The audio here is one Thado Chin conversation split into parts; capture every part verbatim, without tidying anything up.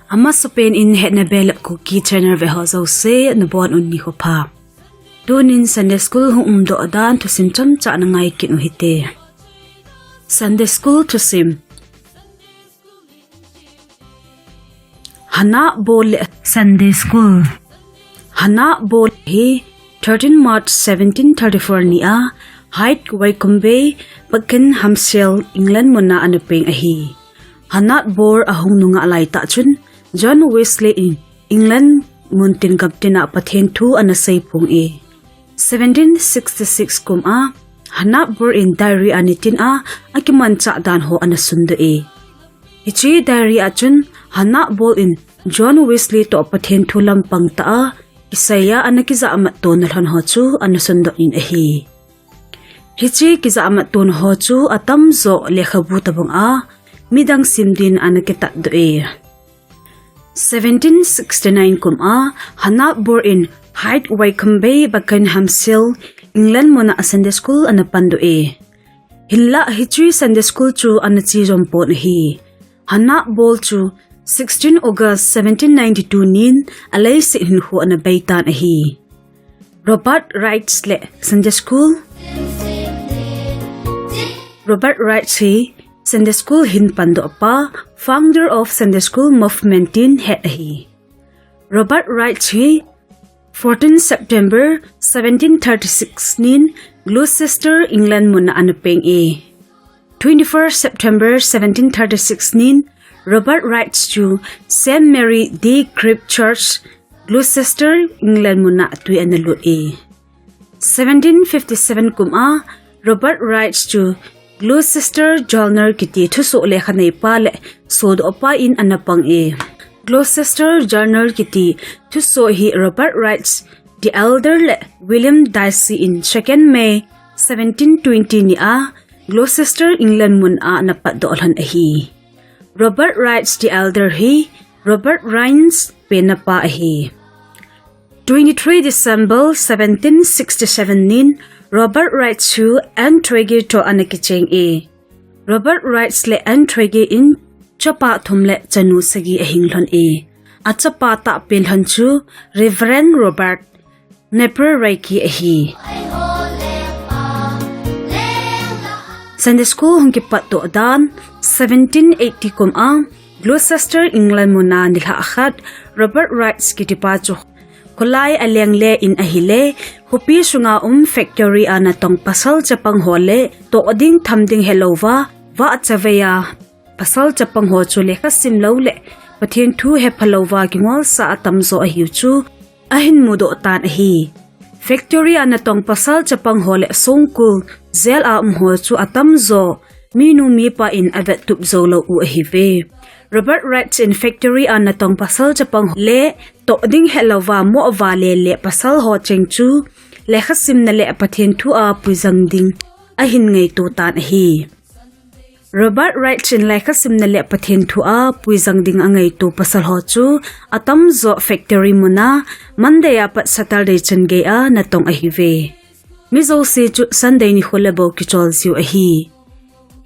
Amasapen in Hetna Belap Kuki channel veho jouse nabonun nikho pha. Tunin Sunday School hung umdoh dan thusim chomcha nangai kit u hite. Sunday School thusim. Hannah Ball le Sunday School. Hannah Ball hi thirteen March seventeen thirty-four nia High Wycombe, Buckinghamshire, England muna ana peng ahi. Hannah Ball ahung nungah laitah chun John Wesley in England muntin gamtina Pathen thu ana seiphong e. Seventeen sixty-six kuma Hannah Ball in diary ana tin a, akimanchah dan ho ana sundoh e. Hiche diary a chun Hannah Ball in John Wesley toh Pathen thu lampang tah a kisaiya ana kijamat tona lhon ho chu ana sundoh in ahi. Hiche kijamat tona ho chu atamjo lekhabu tabang a midang sim din ana kitatdoh e. Seventeen sixty-nine kuma Hannah Ball in High Wycombe, Buckinghamshire, England muna Sunday School ana pandoh e. Hinlah hiche Sunday School chu ana chejom pon ahi. Hannah Ball chu sixteen August seventeen ninety-two nin aleiset hinkho ana beitan ahi. Robert Raikes le Sunday School. Robert Raikes hi Sunday School hin pandoh pa, founder of Sunday School movement tin het ahi. Robert Raikes hi fourteen September seventeen thirty-six nin Gloucester, England muna ana peng e. Twenty-first September seventeen thirty-six nin Robert Raikes chu Saint Mary de Crypt Church, Gloucester, England muna tui ana lut e. Seventeen fifty-seven kuma Robert Raikes chu Gloucester Journal kiti thusoh lekha neipa le sodohpa in ana pang e. Gloucester Journal kiti thusoh hi Robert Raikes the Elder le William Dicey in second May seventeen twenty nia Gloucester, England muna ana patdoh lhon ahi. Robert Raikes the Elder hi Robert Raikes penna pa ahi. Twenty-three December seventeen sixty-seven nin Robert Raikes chu Anne Twiggy toh ana kicheng e. Robert Raikes le Anne Twiggy in chapa thum le chanu sagi ahing lhon e. Achapa tahpen lhon chu Reverend Robert Napper Raikes ahi. Sunday School hung kipatdoh dan, seventeen eighty kuma Gloucester, England muna nilhah khat Robert Raikes kitipa chu kholai aleng le in ahile, khopi sunga um factory a natong pasal chapang ho le toh ding tham ding helouva, vah chaveiya pasal chapang ho chu lekha simlou le Pathen thu hephalouva kingolsa atamjo ahiu chu ahin mudoh tan ahi. Factory a natong pasal chapang ho le songkul jail a um ho chu atamjo minu mipa in avettup joulou u ahiuve. Robert Raikes in factory a natong pasal chapang ho le toh ding helouva moh vale le pasal ho cheng chu lekha simna le Pathen thu a puijang ding ahin ngaito tan ahi. Robert Raikes in lekha simna le Pathen thu a puijang ding angaito pasal ho chu atamjo factory muna Monday apat Saturday changeiya natong ahiuve. Mi jouse chu Sunday nikho le bou kichol jiu ahi.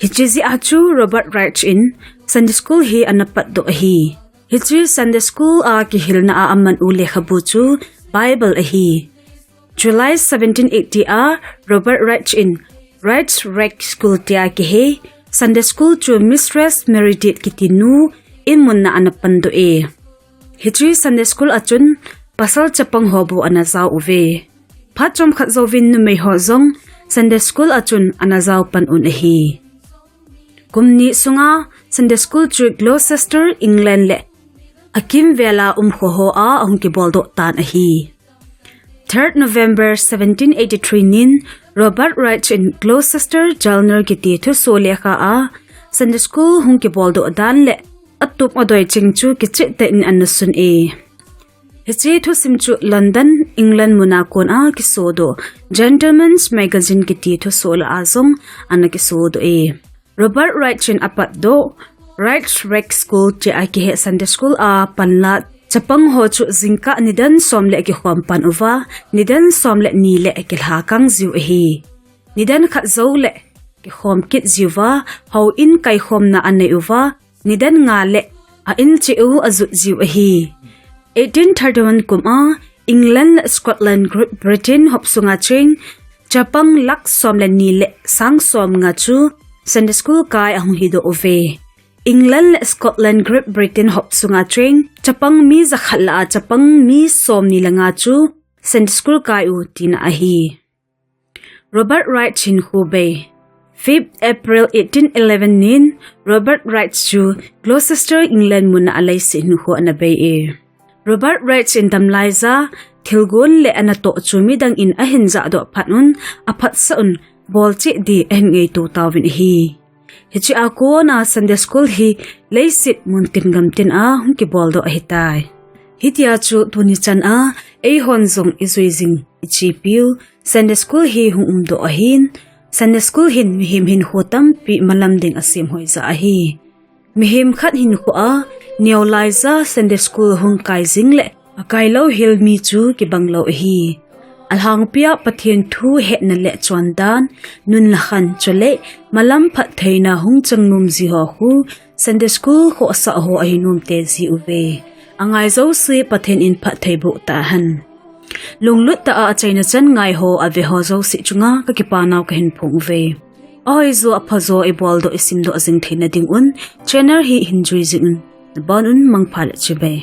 Hiche jeh a chu Robert Raikes in Sunday School hi ana patdoh ahi. Hiche Sunday School a kihilna a aman u lekhabu chu Bible ahi. July seventeen eighty a Robert Raikes in Raikes Rec School tia kihe Sunday School chu Mistress Meredith kitinu in muna ana pandoh e. Hiche Sunday School a chun pasal chapang ho bou ana jao uve. Phat chomkhat jouvin numei ho jong Sunday School a chun ana jao pan un ahi. Kum ni sunga Sunday School chu Gloucester, England le akimvela um kho ho a ahung kiboldoh tan ahi. Third November seventeen eighty-three nin Robert Raikes in Gloucester Journal kiti thusoh lekha a Sunday School hung kiboldoh dan le atup adoi cheng chu kichehtah in ana sun e. Hiche thusim chu London, England muna kona kisodoh Gentleman's Magazine kiti thusoh lah a jong ana kisodoh e. Robert Raikes in apatdoh Raikes Rec School tia kihe Sunday School a panla chapang ho chu jingkah nidan som le kikhom pan uva, nidan som le ni le kilhakang jiu ahi. Nidan khat jou le kikhom kit jiuva, houin kaikhomna anei uva, nidan nga le a in cheh u ajot jiu ahi. Eighteen thirty-one kum a England le Scotland Great Britain hop sunga cheng chapang lakh som le ni le sang som nga chu Sunday school kai ahung hidoh uve. England le Scotland Great Britain hop sunga cheng chapang mi jakhat lah a chapang mi som ni le nga chu Sunday school kai u tina ahi. Robert Wright hinkho bei. Fifth April eighteen eleven nin Robert Wright chu Gloucester, England mun a aleiset hinkho ana bei e. Robert Wright in damlai ja thilgon le anatoh chu midang in ahin jahdoh phat un, aphatsah un bol cheh ding ahin ngaito tauvin ahi. Hiche a kona Sunday school hi leiset mun tin gam tin a hung kiboldoh ahitai. Hitia chu tuni chan a eihon jong ijui jing ichepiu Sunday school hi hung umdoh ahin, Sunday school hin mihem hinkho tampi malam ding asem hoija ahi. Mihem khat hinkho a neolai ja Sunday school hung kai jing le akai louhel mi chu kibang lou ahi. Alhangpia Pathen thu hetna le chondan, nun le khan chule malam phattheina hung chang nom ji ho khu Sunday school khohsah ho ahi nom teji uve. Angai jouse Pathen in phattheiboh tahen. Lunglut tah a achaina chan ngai ho ave ho jouse chunga kakipanau kahin phong uve. Ahoijo aphajo iboldoh isimdoh jing theina ding un channel hi hin jui jing un. Nabon un mangpha le chibai.